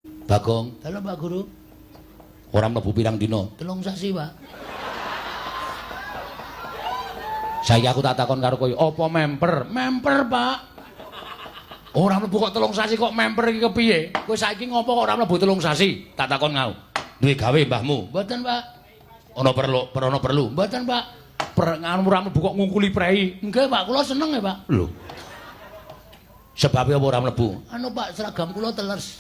Bagong, Dalem Pak Guru. Ora mlebu pirang dina? 3 sasi, Pak. Saiki aku tak takon karo kowe, apa memper? Memper, Pak. Ora mlebu kok 3 sasi kok memper iki kepiye? Kowe saiki ngopo kok ora mlebu 3 sasi? Tak takon ngau. Duwe gawe mbahmu? Mboten, Pak. Ana perlu, ana perlu. Mboten, Pak. Per nganu ora mlebu kok ngungkuli prei. Nggih, Pak, kula seneng ya, Pak. Lho. Sebabe apa ora mlebu? Anu, Pak, seragam kula teles.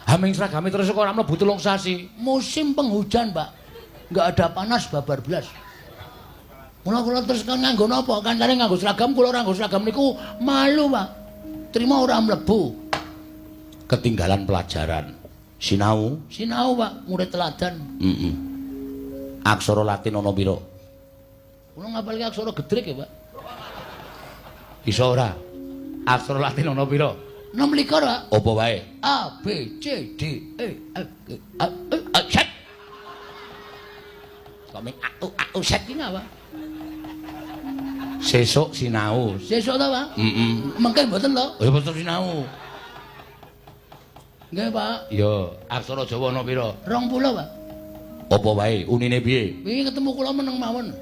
Haming seragame terus kok ora mlebu 3 sasi. Musim penghujan, Pak. Enggak ada panas babar blas. Mula kula terus kan nganggo napa? Kancane nganggo seragam, kula ora nganggo seragam niku malu, Pak. Trima ora mlebu. Ketinggalan pelajaran. Sinau? Sinau, Pak, murid teladan. Heeh. Aksara Latin ana pira? Kula ngapalke aksara gedrek ya, Pak. Iso ora? Aksara Latin ana pira? 26, Pak. Apa wae? A B C D E F G A E A Z. Kok ming A U A U Z ki ngapa? Sesuk sinau. Sesuk ta, Pak? Heeh. Mengke mboten lho. Ya betul sinau. Nggih, Pak. Ya, aksara Jawa ana pira? 20, Pak. Apa wae? Unine piye? Wingi ketemu kula meneng mawon.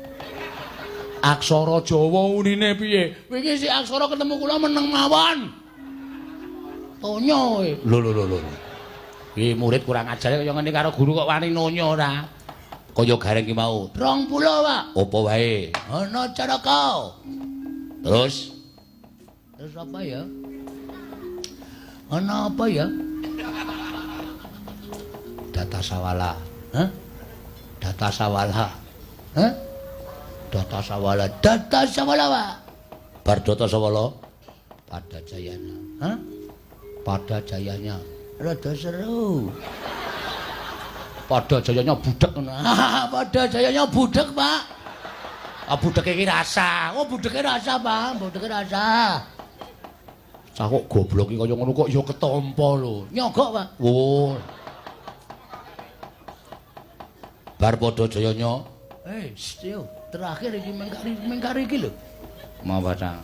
Aksara Jawa unine piye? Wingi si aksara ketemu kula meneng mawon. Tonyo kowe. Lho lho lho lho. Iki murid kurang ajar kaya ngene karo guru kok wani nonyo ora. Kaya gareng ki mau. 20, Pak. Apa wae? Ana caraka. Terus? Terus apa ya? Ana apa ya? Data sawala. Hah? Data sawala. Hah? Data sawala. Data sawala, Pak. Bar data sawala. Pada jayanya. Hah? Pada jayanya. Rada seru. Pada jayanya budek ngono. Pada jayanya budek, Pak. Ah budeke iki rasa. Oh, budeke rasa, Pak. Budeke rasa. Cah kok goblok iki kaya ngono kok ya ketampa lho. Nyogok, Pak. Oh. Bar padha jayanya. Yo, terakhir iki mengkari iki lho. Mau baca.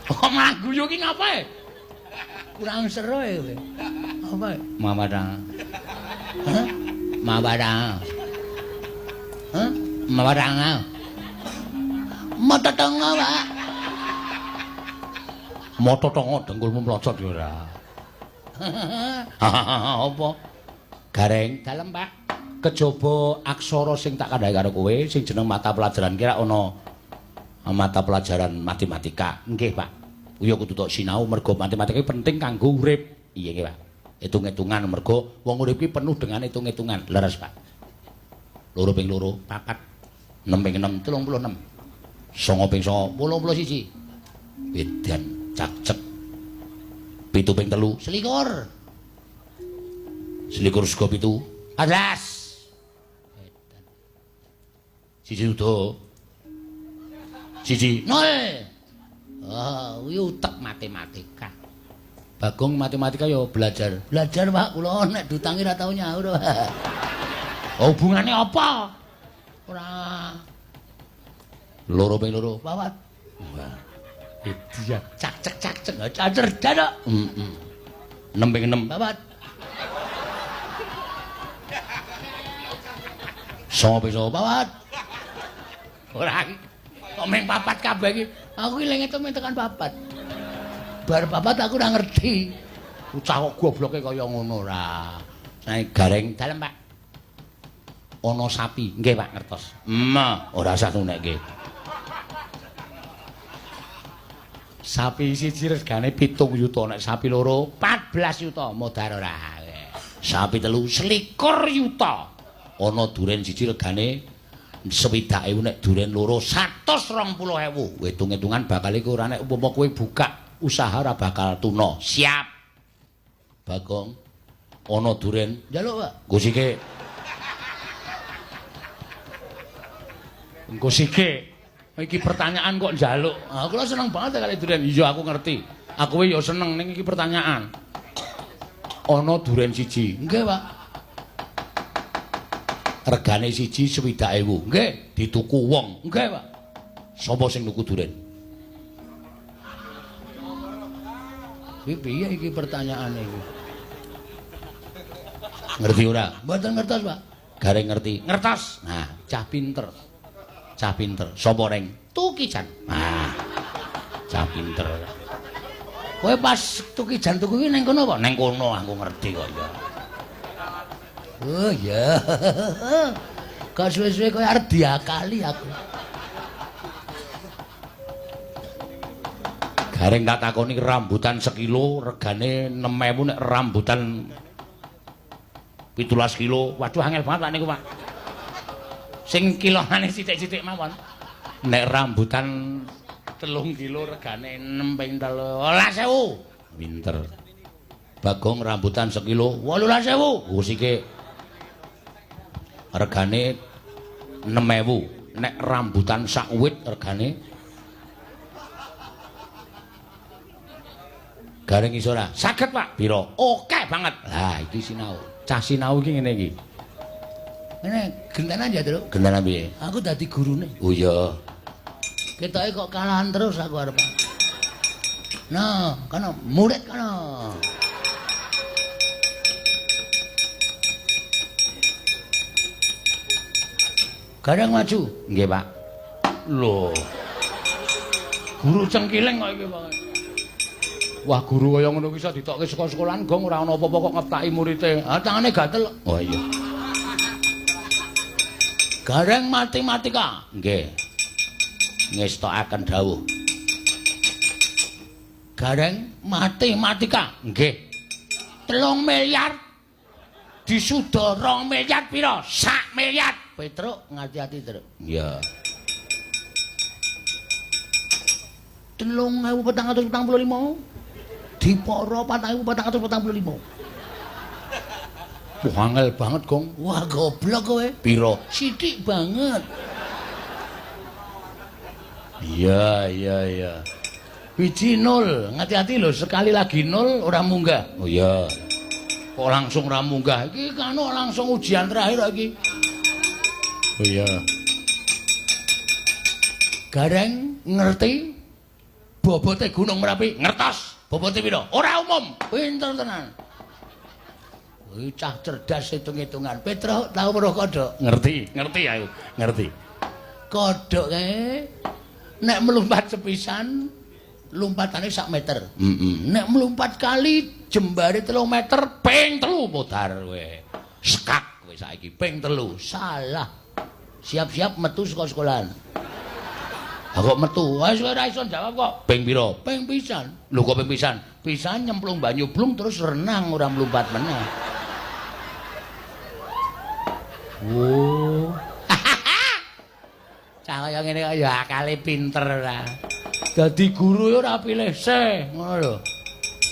Kok malah guyu iki ngapae? Kurang seru ya kowe. Apa? Mawara. Hah? Mawara. Hah? Mawara. Mata tongo, Pak. Mata tongo dengkulmu mlocot ya ora. Apa? Gareng dalem, Pak. Kejaba aksara sing tak kandhake karo kowe sing jeneng mata pelajaran kira ana mata pelajaran matematika. Nggih, Pak. Ya kudu tok sinau mergo matematika iki penting kanggo urip. Iya nggih, Pak. Hitung-hitungan mergo wong urip iki penuh dengan hitung-hitungan. Leres, Pak. 2 ping 2 4, 6 ping 6 36. 9 ping 9 81. Edan cacek. 7 ping 3 selikur. Selikur sego 7 14. Edan. 1 udo. 1 0. Oh, kuwi utek matematika. Bagong matematika ya belajar. Belajar, Pak, kula nek dutangi ora tau nyaur. Hubungane apa? Ora. 2 ping 2 4. Wah. Edan cak cak cak cak cerdas kok. Heeh. 6 ping 6 4. 9 ping 9 4. Ora iki. Kok ming 4 kabeh iki. Aku iki lek ngetung tekan 4. Bar 4 aku ora ngerti. Bocah kok gobloke kaya ngono ora. Sae gareng dalem, Pak. Ana sapi. Nggih, Pak, ngertos. Emah, ora usah nunekke. Sapi siji regane 7 yuta, nek sapi loro 14 yuta, modar ora. Sapi telu 21 yuta. Ana duren siji regane 60.000, nek duren loro 120.000. Hitung-hitungan bakal iku ora nek umpama kowe buka usaha ora bakal tuna. Siap. Bagong, ana duren njaluk, Pak. Nggo sike. Engko sike. Iki pertanyaan kok njaluk. Ah, kula seneng banget kali duren. Iya, aku ngerti. Aku ya seneng ning iki pertanyaan. Ana duren siji. Nggih, Pak. Regane siji 60.000. Nggih, dituku wong. Nggih, Pak. Sapa sing nuku duren? Kuwi piye iki pertanyaane iki? Ngerti ora? Mboten ngertos, Pak. Gareng ngerti. Ngertos. Nah, cah pinter. Cah pinter. Sapa reng? Tukijan. Nah. Cah pinter. Kowe pas Tukijan tuku kuwi ning kono apa? Ning kono aku ngerti kok ya. Oh iya. Kok suwe-suwe kowe arep diakali aku. Gareng tak takoni rambutan sekilo regane 6.000 nek rambutan 17 kilo. Waduh angel banget Pak niku, Pak. Sing kilonane sithik-sithik mawon. Nek rambutan 3 kilo regane 6 ping 13.000. Pinter. Bagong rambutan sekilo 18.000. Oh sike regane 6.000. Nek rambutan sak wit regane Gareng iso ora? Saged, Pak. Piro? Oke banget. Lah iki sinau. Cah sinau iki ngene iki. Ngene gentenan ya, Truk. Gentenan piye? Aku dadi gurune. Oh iya. Ketoke kok kalahan terus aku arep. Nah, kono murid kono. Gareng maju. Nggih, Pak. Lho. Guru cengkiling kok iki, Pak. Wah, guru kaya ngono ki iso ditokke saka sekolahan gong ora ana apa-apa kok ngeptaki murite. Ah, tangane gatel. Oh iya. Gareng matematika. Nggih. Ngestokaken dawuh. Gareng matematika. Nggih. 3 miliar disuda 2 miliar pira? 1 miliar. Petruk ngati-ati, Truk. Iya. 3.445 diporo 4.445. Wah, angel banget, Gong. Wah, goblok kowe. Piro? Sithik banget. Iya, iya, iya. Biji nol, ngati-ati lho, sekali lagi nol ora munggah. Oh iya. Kok langsung ora munggah? Iki kan langsung ujian terakhir iki. Oh iya. Gareng ngerti bobote Gunung Merapi? Ngertos. Bobote piro? Ora umum. Pinter tenan. Kuwi cah cerdas hitung-hitungan. Petruk tau weruh kodhok? Ngerti, ngerti aku, ngerti. Kodhok kae nek melompat sepisan lompatane 1 meter. Nek melompat kali jembare 3 meter ping 3 modar kowe. Sekak kowe saiki ping 3. Salah. Siap-siap metu saka sekolahan. Ha kok metu? Wis ora iso jawab kok. Ping pira? Ping pisan. Lho kok ping pisan? Pisan nyemplung banyu blung terus renang ora mlumpat meneh. Oh. Cah kaya ngene kok ya akale pinter ora. Dadi guru ya ora pilih se, ngono lho.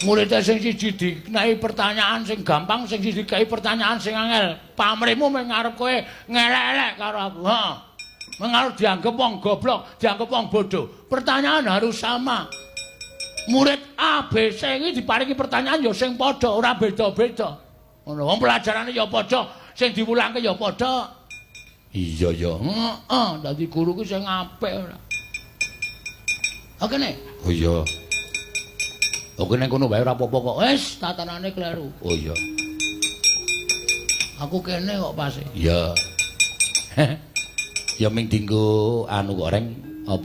Muridé sing siji dikenai pertanyaan sing gampang, sing siji dikai pertanyaan sing angel. Pamrihmu mung ngarep kowe ngelek-elek karo aku. Heeh. Mung arep dianggep wong goblok, dianggep wong bodoh. Pertanyaan harus sama. Murid A, B, C iki diparingi pertanyaan ya sing padha, ora beda-beda. Ngono, wong pelajarane ya padha, sing diwulangke ya padha. Iya ya. Heeh, dadi guru ku sing apik ora. Oke nek. Oh iya. Oke ning kono wae ora apa-apa kok. Wis, tatanane kleru. Oh iya. Aku kene kok pase. Iya. Ya ming dinggo anu kok reng apa